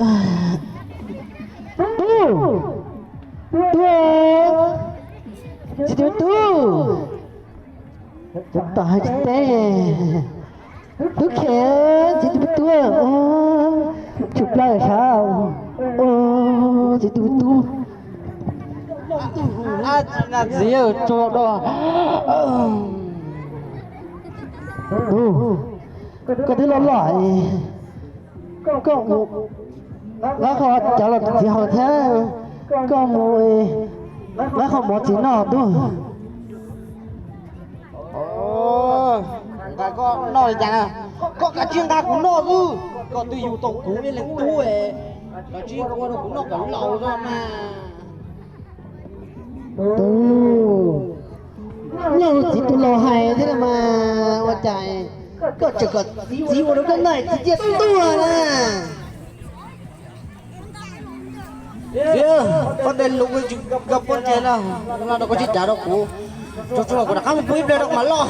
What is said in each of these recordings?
Tub, tub, txiv tub tub, cov tom hais tsis teb, tub khe, txiv tub tub, tshwm plaws sav, txiv tub tub. Txiv tub, koj twb loj loj, koj mus nqa qhov cov los txiv haus thiab, koj mus nqa qhov mov txiv noj tub. Nqa koj noj li cas na? Koj kav tsij nqa kuv noj xwb, koj twb yug tau kuv ib leeg tub, kav tsij ua rau kuv noj kom laus zog mas. Tub, nyob txiv tus laus hais thiab mas ua cas koj tseem kom txiv ua rau koj noj txiv ciaj tuag na. Txiv, koj tej lus koj pob ntseg no, no rau koj tsis cav rau kuv, tsuas tsuas los kuv rov qab mus pub ib pliag rau kuv mam loj.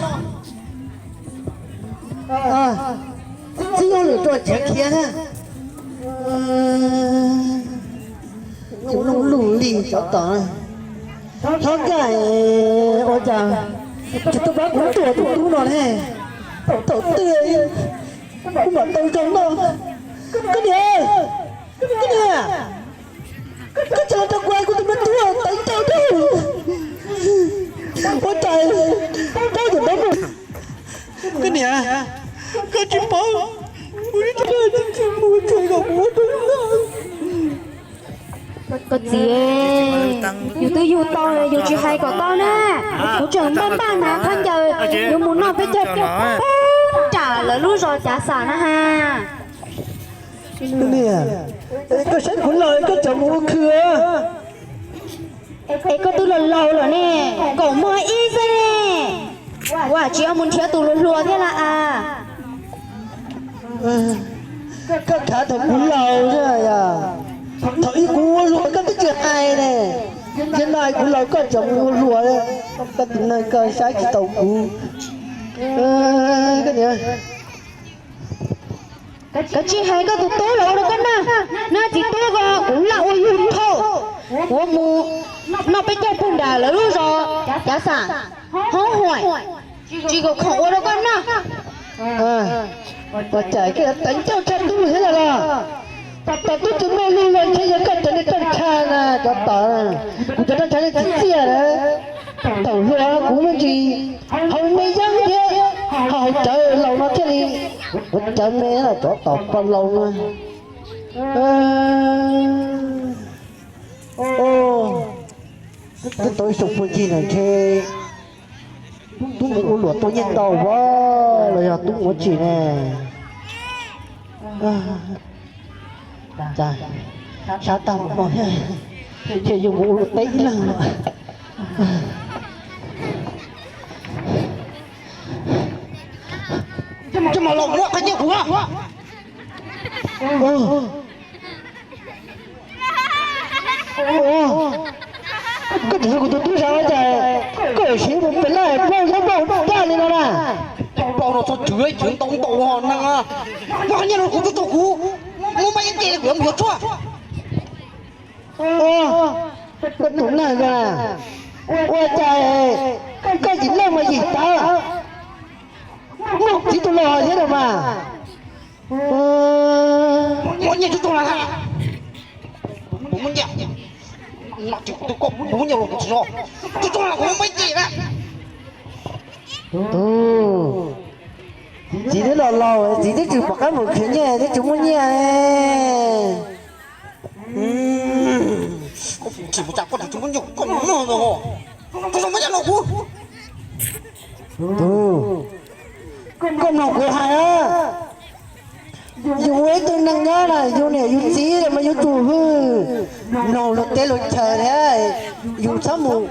Txib nyob lwm rau tsev khiav na. Lub lub li cov tom, txhob nkag, ua cas tsis tuaj pab kuv tuaj tus tub no ne? Thaum twg kuv mam tau zoo no. Koj niam, koj niam, koj tsis los rau kuv, kuv tus me tub teev tau tub. Ua cas tau tus tub mus. Koj niam, koj tsis paub, kuv tsis tau tsis mus tsev kom kuv ua tau. Koj txiv, yus twb yug tau, yus tsis hais kom tau na. Kuv tseem npaj npaj hnav khaub ncaws yuav mus noj peb caug peb nram lawv lub zos Cav Xam na ha. Niam, koj saib kuv los koj cov mus ua khw. Es koj twb laus laus lawm ne, kaum mog ib xwb ne, ua tsis yog mus nrhiav tus hluas hluas thiab las as. Koj khav thaum kuv laus xwb yog, thaum ub kuv ua hluas koj twb tsis hais ne, yog no kuv laus koj cov mus ua hluas, koj tus neeg koj saib tsis taus kuv. Kav tsij hais koj tus tub los ua rau koj noj, noj txiv tub ko kuv laj ua yug thaum kuv mus noj peb caug pug nram lawv lub zos Cav Xam, hoob huam, tsis kom khoom ua rau koj noj. Ua cas koj yuav teev ncauj tshaj tub thiab los? Tom tub tsis muaj lug los ntshe yog koj cov niag roj ntsha na, cov tom, kuv cov roj ntsha nej txiv txiaj na. Thaum hluas kuv me ntsis haus me yeeb thiab, ho haus cawv laus no thiaj li ua cawv me cov tom poj laus no. Twb tau ib xyoos puag ncig no ntshe tub mus ua luam tau nyiaj ntau los yog tub mus ua tsi ne? Cas sab tag mus no thiab, ces yus mus ua luam teb ib leeg no. Coj mus los muab qhov nyiaj kuv. Koj tseem yog kuv tus tub sav ua cas koj siv mus pem laj plaub nyob npaum daj li no na? Plaub no txhob chwv chwv ntau ntau neeg. Muab qhov nyiaj no kuv, kuv, kuv, muab maj ib ce li kuv yuav mus yuav tshuaj. Koj tus neeg ko, ua cas koj yim leej mas yim tawv, muaj txiv tus laus thiab los mas. Muab nyiaj tsuj tsuag los na. Kuv muab nyiaj, no tsis kuv tus koj muab nyiaj los kuv tsis zov. Tsuj tsuag los kuv muab ib ce na. Tub, txiv twb los laus, txiv twb tsis pom qab mus khwv nyiaj, twb tsis muaj nyiaj. Koj tsis mus cas koj tsis muab nyiaj koj mus noj no. Tsuj tsuag muab nyiaj los kuv. Tub, koj mloog kuv hais, yus ua ib tug neeg nyob na, yus niam yus txiv mas yus tsum hwj mloog luag teb luag chaw thiab, yus txhob mus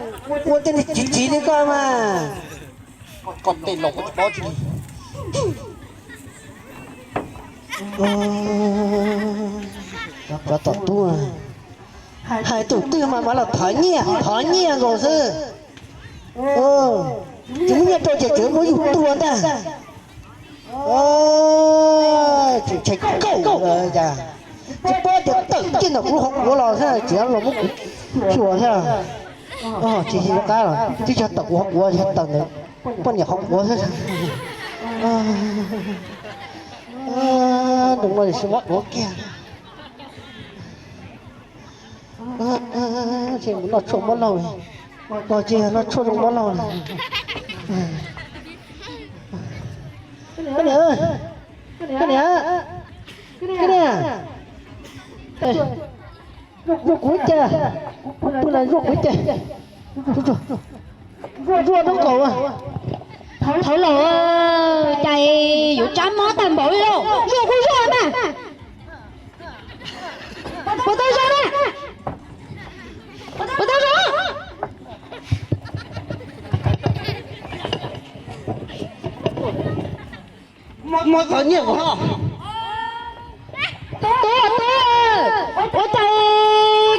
ua tej niag tsiv tsiv li koj mas. Koj tej laus koj tsis paub tsi li. Cov tom tuaj, hais tus twg mas mam los thov nyiaj, thov nyiaj nkaus xwb. Tsis muaj nyiaj rau ces tseem muab yus tua ntag. Tseem tshem kauj, cas Tsis paub tias tawm kiag ntawm kuv hauv quav los thiab, tsis los muab kuv xyuas thiab. Tsis yog qab los twb yog tawm kuv hauv quav, yog tawm ntawm poj niam hauv quav thiab. Nroog no tsis muab quav kiag. Noj tshuaj muab laug, tsis yog noj tshuaj zoo muab laug. Koj niam, koj niam, koj niam, zuaj kuv ib ce, pw na zuaj kuv ib ce. Zuaj rau kaum. Thawv laus, cas yuav tsab mob tag npaum li lauj, zuaj kuj zuaj mas. Puas tau zoo na? Puas tau zoo? Mob txog nyiaj kuv ho. Tub, tub, ua cas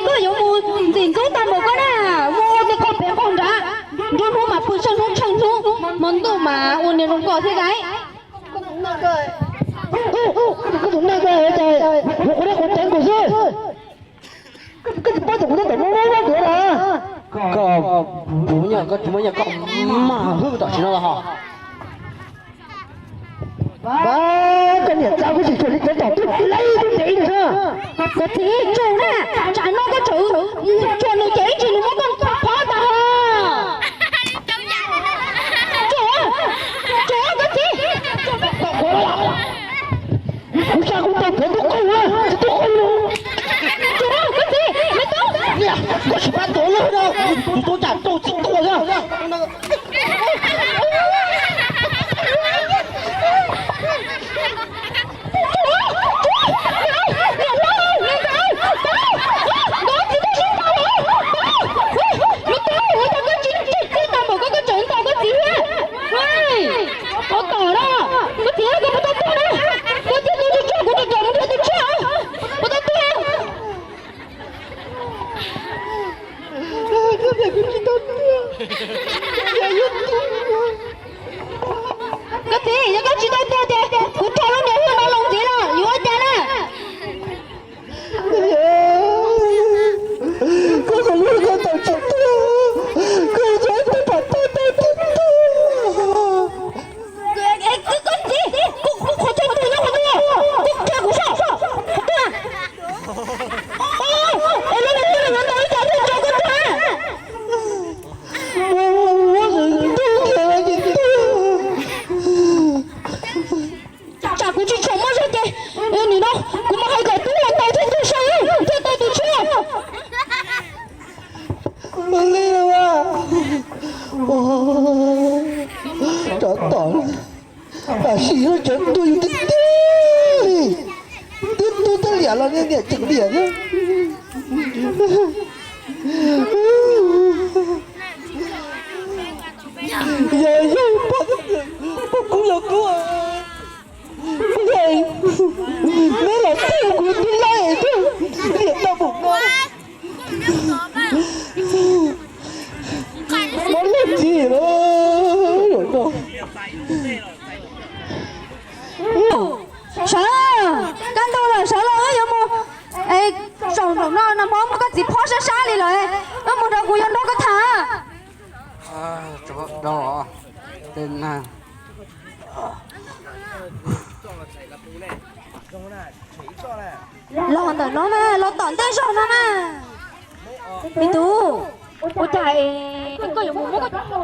koj yuav mus ntxim ntxub tag npaum koj na? Mus ua tej qhov pem qhov nrad, nruab hnub mas pw tsheej hnub tsheej hnub, hmo ntuj mas ua niag zoo nkauj thiab lauj. Koj tus neeg ko cas yuav qhuav dab qhuav ceev kuv xwb. Koj tsis paub tias kuv tab tom mob mob duav los? Koj puv nyiaj, koj tsis muaj nyiaj koj mag hwb tom tsis no los ho. Koj niam txav kuv tsis tshua li cov tom twb laib tub ntev thiab. Koj txiv, tsum na, tsam no koj tsum, tsum nws ces ib tsam nws muab koj pov tas ho. Tsum, tsum koj txiv. Kuv xa kuv tau pov tub qau, tub qau. Tsum koj txiv, me tub. Niam, koj sim pab tuav lawm, tus tub cas rau txij tua thiab. Koj txiv, yog koj tsis tau tuag ces kuv rho lub niam hwj no los ntxiv los yuav ua cas na? Koj qhov lub koj tau tsis tuag, koj txhob ib tug pam tau tau tib tug. Koj txiv, kuv qhuav tau tuag nyob qhov twg, koj qhia kuv saib. Qhov twg? Es lub niam hwj no nyob ntau ib co thiaj tso koj tuag. Muab nws tub kiag los ces tuag. Tsam kuv tsis tshua muaj zog ces nim no kuv mam hais kom tub los ntaus thiaj tuag saib thiaj tau tus tshiab. Ua li los mas, tsov tom, tam sim no tsov tuag yus tiag tiag li, twb tuag tag liam los niam tseem liam thiab. Yog yog pog, pog kub los kub, neb los twb kuv twb laij thiab, liam tau mus no. Mob loj tsis los no. Sawv, kaj ntug lawm, sawv los wb yuav mus. Zaum no nag hmo muab koj txiv phob sab sab li lawm, wb mus rau kuv yuav nrog koj tham. Los ntawm no mas, los tom ntej zog no mas. Me tub, ua cas koj yuav mus muab koj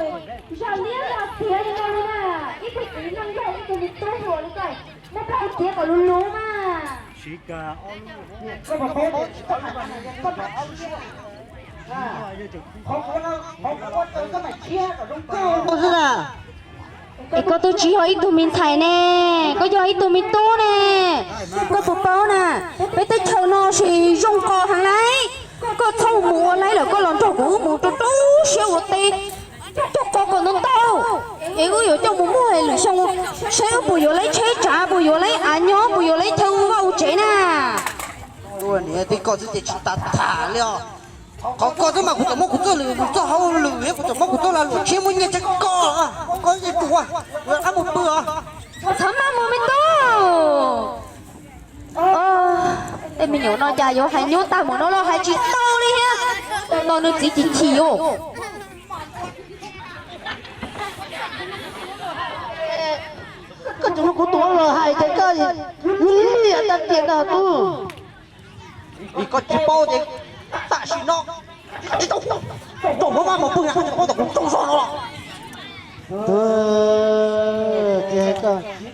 Ua xwb na, es koj twb tsis yog ib tug me ntxhais ne, koj yog ib tug me tub ne. Koj puas paub na, peb teb chaws no tsis zoo qos heev lauj. Koj txhob mus ua laib lawm, koj los nrog kuv wb mus rau rau siab ua teb, coj qos kom ntau ntau, es wb yuav coj mus muag lwm xyoo, saib wb puas yuav laib tsheb tsav, puas yuav laib av nyob, puas yuav laib chaw vaj tsev na. Niam tij koj xwb ces tsis tas tham li os. Qhov koj xwb mas kuv tseem muab kuv txoj lwm txoj hauj lwm thiab kuv tseem muab kuv txoj lag luam tshiab muab nyiaj tshiab koj, koj yeej ruam, kuv rov qab mus pw os. Txhob maj mus me tub. Tej me nyuam no cas yuav hais nyuaj tag mus no los hais tsis tau li thiab. Tau no nws txiv chim chim os. Koj tsis mloog kuv tus los hais ces koj yuav liam tag tiam ntag tub. Vim koj tsis paub ces tam sim no tsis tau, rau hauv vaj mus pw na, koj tsis paub tau kuv rau zog no los. Tub, txiv,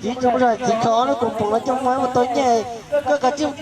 txiv tsis muaj zog, txiv khaws ob lub tus poom los coj mus ua tau nyiaj, koj kav tsij